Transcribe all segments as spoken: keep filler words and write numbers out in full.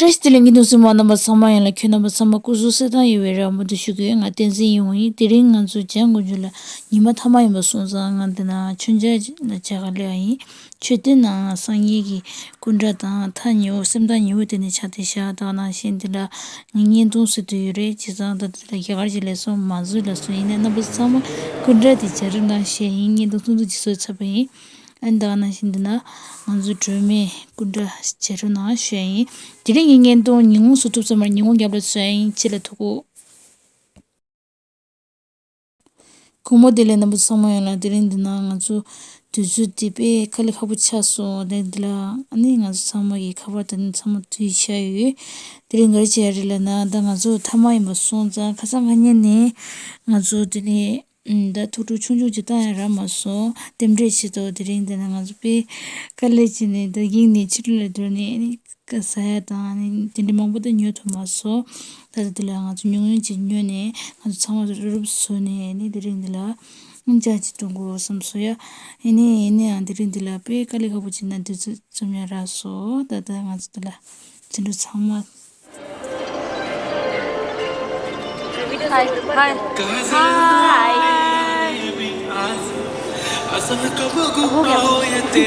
བཀྲ་ཤིས་བདེ་ལེགས། བརྙན་ཐུང་གཟིགས་མོ་རྣམ་པ་ཚང་མ་ཡོངས་ལ་ཁྱོད་རྣམ་པ་ཚང་མ་སྐུ་གཟུགས་གསལ་ཐང་ཡོད་པའི་རེ་བ་མུ་མཐུད་ཞུ་གི་ཡོད། ང་བསྟན་འཛིན་ཡིན་ཡོང་ཡིན། དེ་རིང་ང་ཚོ་འཇང་དགུན་ཆུ་ལ་ཉི་མ་ཐ་མ་ཡིན་པ་སོང་ཙང་ང་འདི་ན་མཆོད་མཇལ་ལ་མཇལ་ག་སླེབས་པ་ཡིན། མཆོད་རྟེན་ནང་སངས་རྒྱས་ཀྱི་སྐུ་འདྲ་དང་ཐག་ཉེ་བོ་སེམས་ཐག་ཉེ་བོ་དེ་ནས་ཆགས་བསྡད་ཤག་ད་ག་ནང་བཞིན་འདི་ལ་ངས་བརྙན་ཐུང་བཟོ་དུ་ཡོད་རེད། བྱས་ཙང་ད་འདི་ལ་རྒྱ་གར་གྱི་ལས་བཟོ་མ་བཟོས་ལ་སོ་ཡིན་ནའི་རྣམ་པ་ཚང་མ་སྐུ་འདྲ་དེ་མཇལ་རོགས་གནང་ཞེས་ཡིན། བརྙན་ཐུང་ཐུང་ཐུང་ཅིག་བཟོས་ཚར་བ་ཡིན། ཨ་ནི་ད་ག་ནང་བཞིན་འདི་ན་ང་ཚོ་སྒྲོལ་མའི་སྐུ་འདྲ་མཇལ་རོགས་གནང་ཞུ་ཡ་ཡིན། དེ་རིང་གི་བརྙན་ཐུང་ཉིན་གུང་བཟོ་ཐུབ་ཚང་མར་ཉིན་གུང་རྒྱབ་ལ་བཟོ་ཡ་ཡིན། ཁྱེད་ལ་ཐུག་གོ། དགོང་མོ་བདེ་ལེགས་རྣམ་པ་ཚང་མ་ཡོངས་ལ། དེ་རིང་འདི་ན་ང་ཚོ་དུས་ཚོད་འདི་དཔེ་དཀའ་ལས་ཁག་པོ་ཆགས་སོང་། དེ་འདི་ལ་ཨ་ནི་ང་ཚོ་ཚང་མ་གི་ཁ་པར་དང་ནི་ཚང་མ་དུས་ཆགས་ཡོད། དེ་རིང་ག་རེ་བྱས་ཡ་རེད་ལབ་ན་ད་ང་ཚོ་ཐ་མག་ཡིན་པ་སོང་ཙང་ཁ་སང་ཁ་ཉིན་ནས་ང་ཚོ་དེ་ནས་ཨུམ། ད་ཐུགས་སྤྲོ་ཆུང་ཆུང་ཅིག་བཏང་ཡ་རག་མ་སོང་། རྟེན་འབྲེལ་ཆེད་དུ་དེ་རིང་འདི་ན་ང་ཚོ་དཔེ་དཀའ་ལས་བྱས་ནས་ད་གིང་ནས་ཕྱི་དྲོ་ལ་འགྲོ་ནས་ཨ་ནི་ཀ་ཟ་ཡ་དང་ཨ་ནི་དེ་འདྲ་མང་པོ་ད་ཉོ་ཐུབ་མ་སོང་། ད་ལྟ་འདི་ལ་ང་ཚོ་ཉུང་ཉུང་ཅིག་ཉོས་ནས་ང་ཚོ་ཚང་མ་རུབ་རུབ་བཟོས་ནས་ཨ་ནི་དེ་རིང་འདི་ལ་སྙིང་ཅག་ཅིག་གཏོང་དགོས་བསམ་སོང་ཡ། ཨ་ནི་ཨ་ནི་ཡང་དེ་རིང་འདི་ལ་དཔེ་དཀའ་ལས་ཁག་པོ་བྱས་ན་དུས་ཚོད་རྩོམ་ཡ་རག་སོང་། ད་ལྟ་ང་ཚོ་འདི་ལ་ཚེ་འདྲུ་ཚང་མ། Hi, hi. Hi.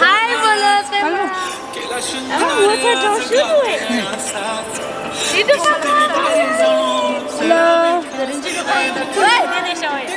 Hi, बोलो, हेलो। अरे, वो तो जोशु हुए। हेलो। ओए, दे दे शाबाश।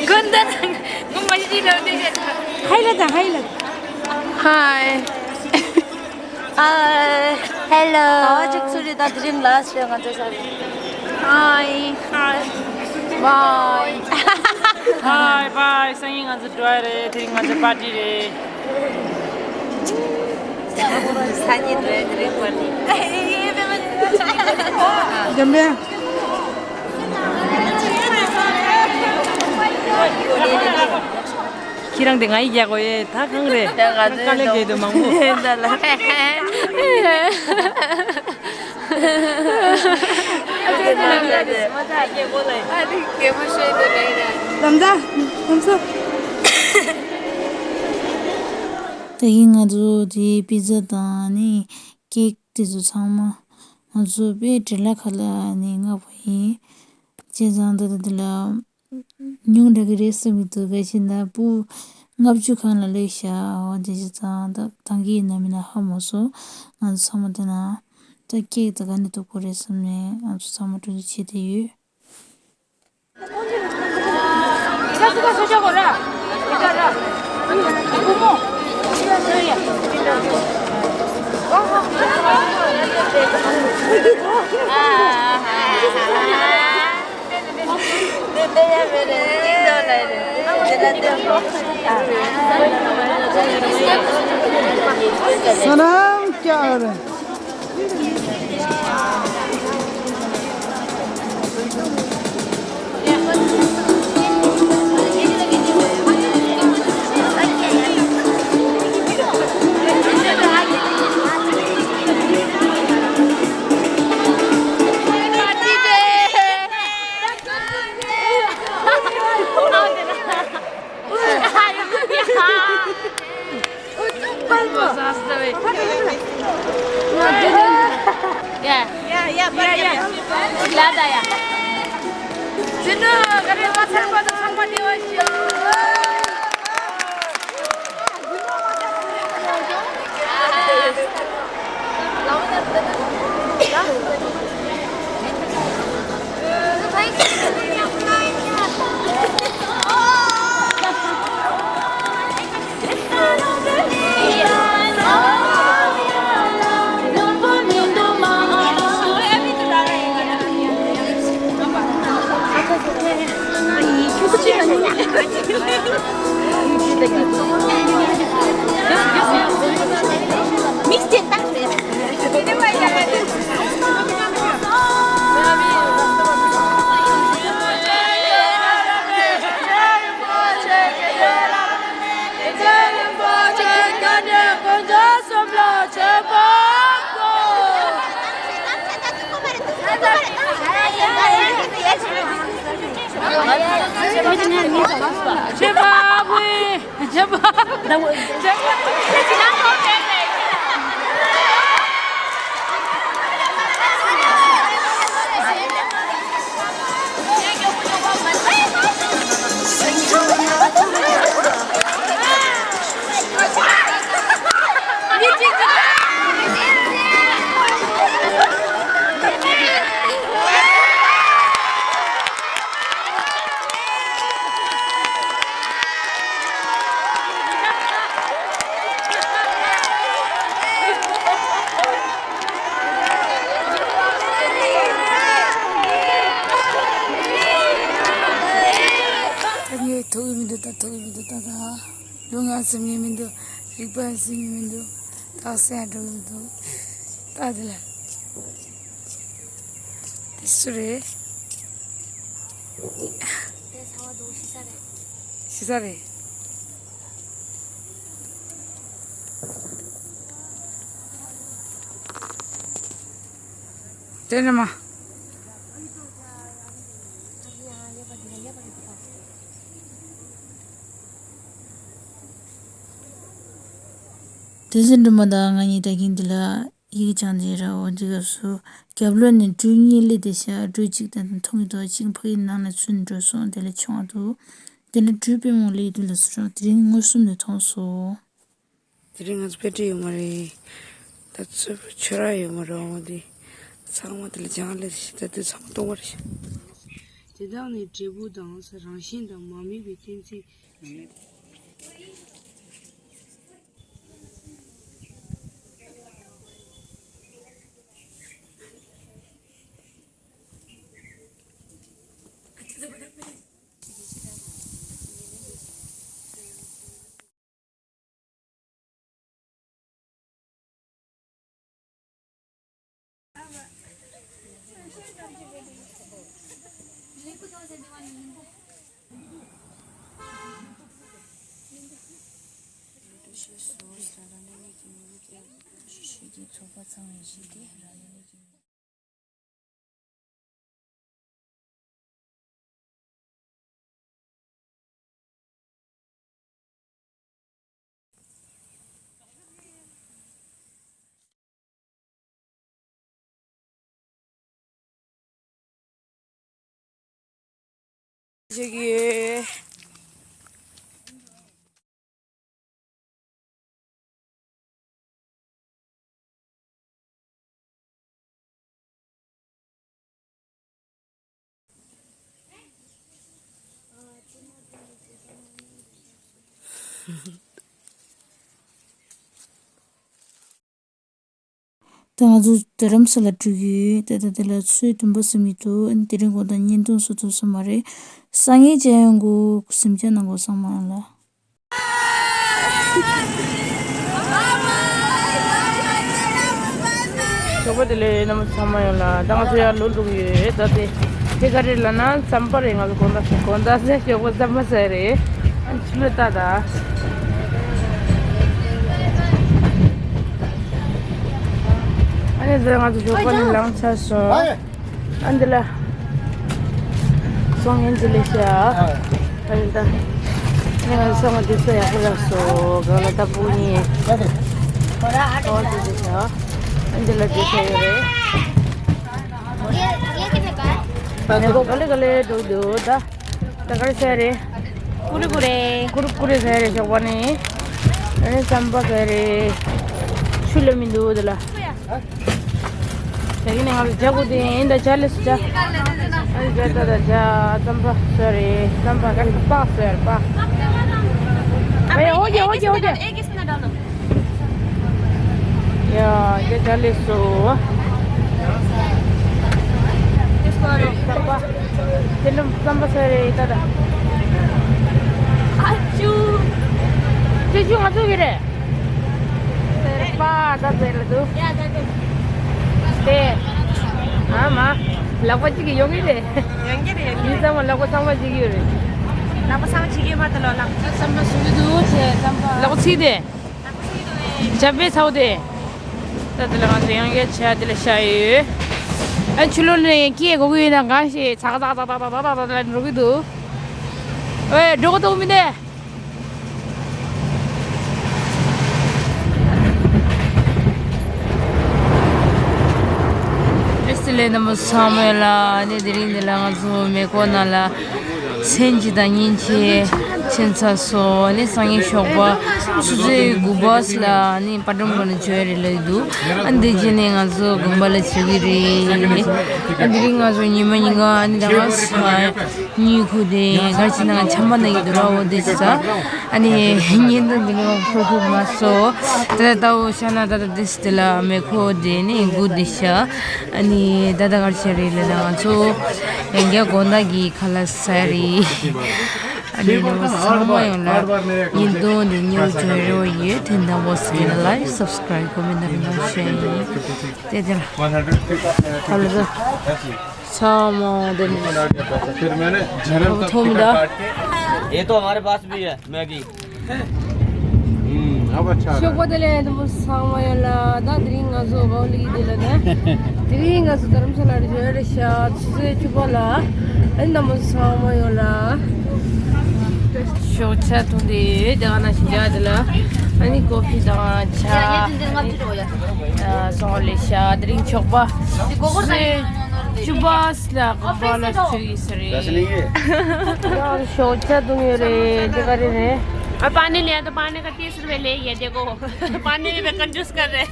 गुंदन, गुम्मजी लोग दे दे। Hi, लता, hi, लता। Hi. Hi. Hello. ཨ་ཅིག་ཚུར་རེད། ད་དེ་རིང་ལ་ཞེས་ང་ཚོ་ས། Hi. Hi. Bye. Hi, bye. སང་ཉིན་ང་ཚོ་འགྲོ་ཡ་རེད། དེ་རིང་ང་ཚོ་པར་ཊི་རེད། སང་ཉིན་འགྲོ་ཡ་དེ་རིང་པར་ཊི། འཇམ་དཔལ། ཁྱེད་རང་དེ་ང་ཡི་རྒྱག་གོ་ཡེ། ད་གང་རེད། ད་ང་ཚོའི་དཀའ་ལས་རྒྱག་དུས་མང་པོ། ད་ལ། ལམ་ཟ། ལམ་ཟ། ད་གིན་ང་ཚོ་དེ་པི་ཛ་དང་ནི་ཀེག་དེ་ཚོ་ཚང་མ་ང་ཚོ་དཔེ་འགྲེལ་ལ་ཁ་ལ་ནི་མངགས་པ་ཡིན། བྱས་ཙང་ད་ལྟ་འདི་ལ། ཉུང་དྲགས་ཀྱི་རེད་བསམ་གྱི་འདུག་གལ་སྲིད་ན་སྤུ་ལྔ་བཅུ་གང་ལ་སླེབས་ཤག་འོ་དེ་བྱས་ཙང་ད་ཐང་གི་ཡིན་ན་མིན་ན་ཧ་མ་སོང་། ང་ཚོ་ཚང་མ་དེ་ན་ད་ཀེག་ད་ག་ནས་ཐུག་པོ་རེད་བསམ་ནས་ང་ཚོ་ཚང་མ་འགྲོ་འདུག་བྱེད་དེ་ཡོད། सलाम क्या हो रहा है? ཟིན་གྱི་མི་འདུག་རིག་པ་ཟིན་གྱི་མི་འདུག་རྟགས་གསལ་འགྲོ་གི་མི་འདུག་ད་དེ་ལ། དེ་སུ་རེད། ཤི་ས་རེད། དེ་ནི་མ། དེ་ཚེ་འགྲོ་མ་དང་ང་གཉིས་ད་གིན་འདི་ལ་ཡིག་སྦྱང་འདི་ར་འོ་འདི་སྐབས་སུ་རྒྱབ་ལོགས་ནས་འགྲོས་གཉིས་སླེབས་ཏེ་ཤ་འགྲོས་གཅིག་དང་མཐོང་གི་འདུག་གཅིག་ཕ་གི་ནང་ལ་ཚུད་འགྲོ་སོང་། དེ་ལ་ཆུང་བ་འདུག་དེ་ལ་འགྲོས་དཔེ་མོ་སླེབས་འདུག་ལ་སུ་རང་དེ་རིང་མངོན་སུམ་དུ་མཐོང་སོང་། དེ་རིང་ང་ཚོ་དཔེ་ཁྲིད་ཡོད་མ་རེད། ད་ཚོད་ཆོས་ར་ཡོད་མ་རེད། འོ་འདི་ཚང་མ་དེ་ལ་སྦྱང་སླེབས་ཤི། ད་དེ་ཚང་མ་གཏོང་བ་རེད་ཤི། དེ་དག་ནི་འབྲས་བུ་དང་རང་བཞིན་དང་མ་དམིགས་པའི་གཏན་ཚིགས། ཚོགས་པ་ཚང་བའི་གཞི་དེ་རང་ཉིད་ཀྱི། ཅིག་ཡོད། ད་ང་ཚོ་རྡ་རམ་ས་ལ་འགྲོ་གི་ཡོད། ད་ད་དེ་ལ་ཚོད་བདུན་པ་ཟིན་གྱི་འདུག་ཨ་ནི་དེ་རིང་དགོང་དག་བརྙན་ཐུང་བཟོ་ཐུབ་ས་མ་རེད། སང་ཉིན་མཇལ་ཡོང་གི། གཟིམ་འཇག་གནང་དགོས་ཚང་མ་ལ། ཞོགས་པ་བདེ་ལེགས། རྣམ་པ་ཚང་མ་ཡོང་ལ། ད་ང་ཚོ་ཡར་ལོག་འགྲོ་གི་ཡོད། ད་དེ་དེ་ག་རེ་ལབ་ན་ཟམ་པ་རེད། ང་ཚོ་དགོང་དག་དགོང་དག་ཟེར། ཞོགས་པ་ཟམ་པ་ཟེར་རེད། ཨ་ནི་ཕྱི་ལོགས་ལྟ་ད། ཨ་ནི་ད་ང་ཚོ་ཞོགས་པ་ནས་ལངས་ཚར་སོང་། ཨ་འདི་ལ། སོང་ངན་ཅི་ལས་ཤ། ཨ་ཡིན་ད། ངས་ང་ཚང་མ་དུས་ཚོད་ཡག་པོ་རག་སོང་། གང་ལ་ད་ཕུག་ནི། ཨོ་དེ་དེ་ཤ། ཨ་འདི་ལ་དུས་ཚོད་ཡོད་རེད། ནས་གོ་ག་ལེ་ག་ལེ་འགྲོ་འདུག་ད། ད་ག་རེ་ཟེར་རེད། ཀུ་རེ་ཀུ་རེ། ཀུ་རེ་ཀུ་རེ་ཟེར་རེད། ཞོགས་པ་ནས། ཨ་ནི་ཟམ་པ་ཟེར་རེད། ཆུ་ལ་མི་འདུག་དེ་ལ། ད་གིན་ནས་ང་ལ་ཇ་དགོས་དེ་ཡིན། ད་ཇ་ལས་སུ་ཇ། ཨ་ཇ་ད་ད་ཇ་ཙམ་པ་ཟེར་རེད། ཙམ་པ་ག་ནས་པགས་ཟེར་པགས། ཨ་ཡ་ཨོ་ཀེ་ཨོ་ཀེ་ཨོ་ཀེ། ཡ་ཇ་ཇ་ལས་སུ། ཙམ་པ་དེ་ནས་ཙམ་པ་ཟེར་རེད་ད་ད། ཨ་ཅུ། ཅུ་ཅུ་ང་ཚོ་གི་རེད། པ་ད་ཟེར་ལ་འདུག་ཡ་ད་དེ། དེ། ཨ་མ། ལག་པ་གཅིག་གིས་ཡོང་གི་རེད། ཡོང་གི་རེད། ཡོང་གི་མི་རེད། ཚང་མ་ལག་པ་ཚང་མ་གཅིག་ཡོད་རེད། ལག་པ་ཚང་མ་གཅིག་ཡོད་མ་ད་ལོ་ལག་ཙམ་པ་ཟུག་གི་འདུག་ཅེས་ཙམ་པ། ལག་པ་ཚིག་དེ། ལག་པ་ཚིག་དེ། ཇ་པེ་ཚའོ་དེ། ད་དེ་ལ་ང་ཚོ་ཡང་བསྐྱར་ཆ་དེ་ལ་ཤ་ཡོད། ཨ་ཆུ་ལོ་ནས་སྐྱེས་གོ་གི་ཡོད་ན་གང་ཞིག་ཚག་ཚག་ཚག་ཚག་ཚག་ཚག་ལ་འགྲོ་གི་འདུག་ཨོའི་འགྲོ་གི་འདུག་མི་འདུག་བཀྲ་ཤིས་བདེ་ལེགས་རྣམ་པ་ཚང་མ་ལ། ཨ་ནི་དེ་རིང་འདི་ལ་ང་ཚོ་མེ་འཁོར་ནང་ལ་མཚན་གཅིག་དང་ཉིན་གཅིག་ཕྱིན་ཚར་སོང་། ཨ་ནི་སང་ཉིན་ཞོགས་པ་ཆུ་ཚོད་དགུ་པ་ལ་ཨ་ནི་པ་ཏྲམ་གོ་ནས་འབྱོར་རེད་ལབ་འདུག་ཨ་ནི་དེ་རྗེས་ནས་ང་ཚོ་དགོན་པ་ལ་འབྱོར་གི་རེད། ཨ་ནི་དེ་རིང་ང་ཚོ་ཉི་མ་ཉིན་གང་ཨ་ནི་ད་ག་ས། གཉིད་ཁུག་དེ་གར་ཅི་ན་ཆམ་པ་ན་གི་འདུག་ར། འོ་དེ་ཅི་ས། ཨ་ནི་བརྙན་ཐུང་འདི་ནི་ཁུག་ཁུག་མ་སོ། ད་ལྟ་འོ་ཤ་ན་ད་ལྟ་དེ་སི་དེ་ལ་མེ་ཁོ་དེ་ནི་དགུ་དེ་ཤ། ཨ་ནི་ད་ལྟ་གར་ཆ་རེད་ལ་ད་ང་ཚོ་ཡང་བསྐྱར་དགོང་དག་གི་ཁ་ལག་ཟ་རེད། ཨ་ནི་ཚང་མ་ཡོང་ལ་ཡིན་དོན་འདི་ཉོ་བྱོས་རོགས་ཡོད། དེ་འདྲ་བོ་སི་ཀེ་ན་ལའིག་སབ་སི་ཀེ་རེབ་ཀོ་མེན་ཊི་རེ་ན་ཤེར་ཡིན། དེ་དེ་ལ་ཧ་ལ་ཚང་མ་དེ་ནི་फिर मैंने झरम का ཐོམ་ད། ये तो हमारे पास भी है मैगी। हम्म, अब अच्छा आ रहा है। ཤོག་པ་དེ་ལས་དེ་མོ་ཚང་མ་ཡོད་ལ། ད་དེ་རིང་ང་ཚོ་གའོ་ལི་དེ་ལ་ད། དེ་རིང་ང་ཚོ་དྷ་རམ་ས་ལ་རེ་ཞོ་རེ་ཤ་ཆུ་ཚོད་བཅུ་པ་ལ། ཨ་ནི་དེ་མོ་ཚང་མ་ཡོད་ལ། ཤོག་ཆ་འཐུང་དེ་དེ་ག་ན་ཞིག་རྒྱག་དེ་ལ། ཨ་ནི་ཀོ་ཕི་དང་ཆ། ཨ་ནི་ཨ་སོང་ལེ་ཤ། དེ་རིང་ཆོག་པ་ཆུ་ཚོད་བཅུ་པ། ལ་གོ་པ་ལ་ཆུ་ཡིས་རེད། ཤོག་ཆ་བཏུང་ཡོད་རེད། དེ་ག་རེ་རེད། और पानी लिया तो पानी का तीस रुपए ले ये देखो। पानी भी मैं कंजूस कर रहे।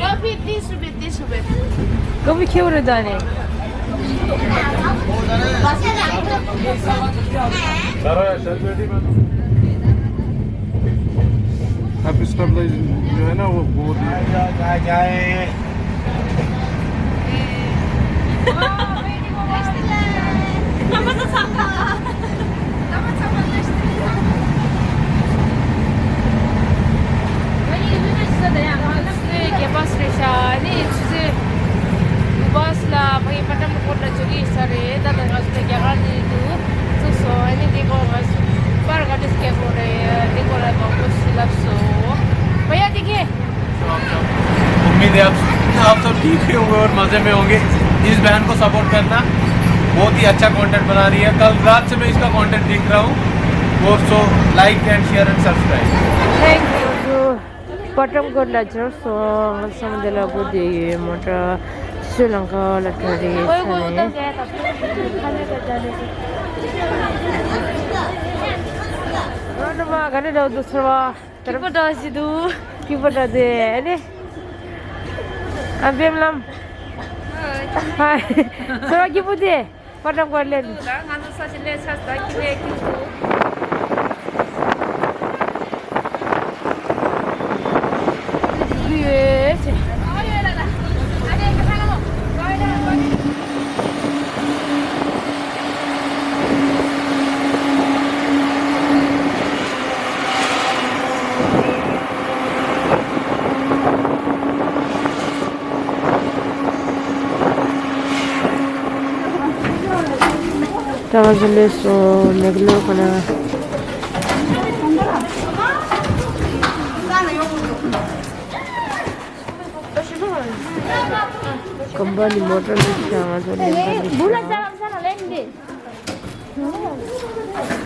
कॉफी तीस रुपए, तीस रुपए। कॉफी क्यों रे दाने? सारा सर्वेटी में। अब स्टेबलाइज जो है ना, वो बहुत ही भैया देखिए। उम्मीद है आप, आप सब ठीक ही होंगे और मज़े में होंगे। इस बहन को सपोर्ट करना, बहुत ही अच्छा कंटेंट बना रही है। कल रात से मैं इसका कंटेंट देख रहा हूँ। और so like and share and subscribe। Thank you. पटम को लजर सो समझ ला को दे मोटा श्रीलंका लटरी। ཁྱི་པོ་འདྲ་ཞིག་འདུག་ཁྱི་པོ་འདྲ་དེ་ཨ་ནི། ཨ་བེམ་ལམ། ཧའི། སོ་ར་ཁྱི་པོ་དེ། པ་ཏྲམ་ཀོར་ལེན། ང་ཚོ་ས་ཆ་ལས་ཆ་ས་ཁྱི་ལས་ཁྱི་པོ། ཏྲ་བ་ཟི་ལེ་སོ་མེག་ལོ་ཁོ་ན། ཀམ་པ་ནི་མོ་ཊར་ལེན་ཤག་ང་ཚོ་ལེན་པ་ནི་ཤག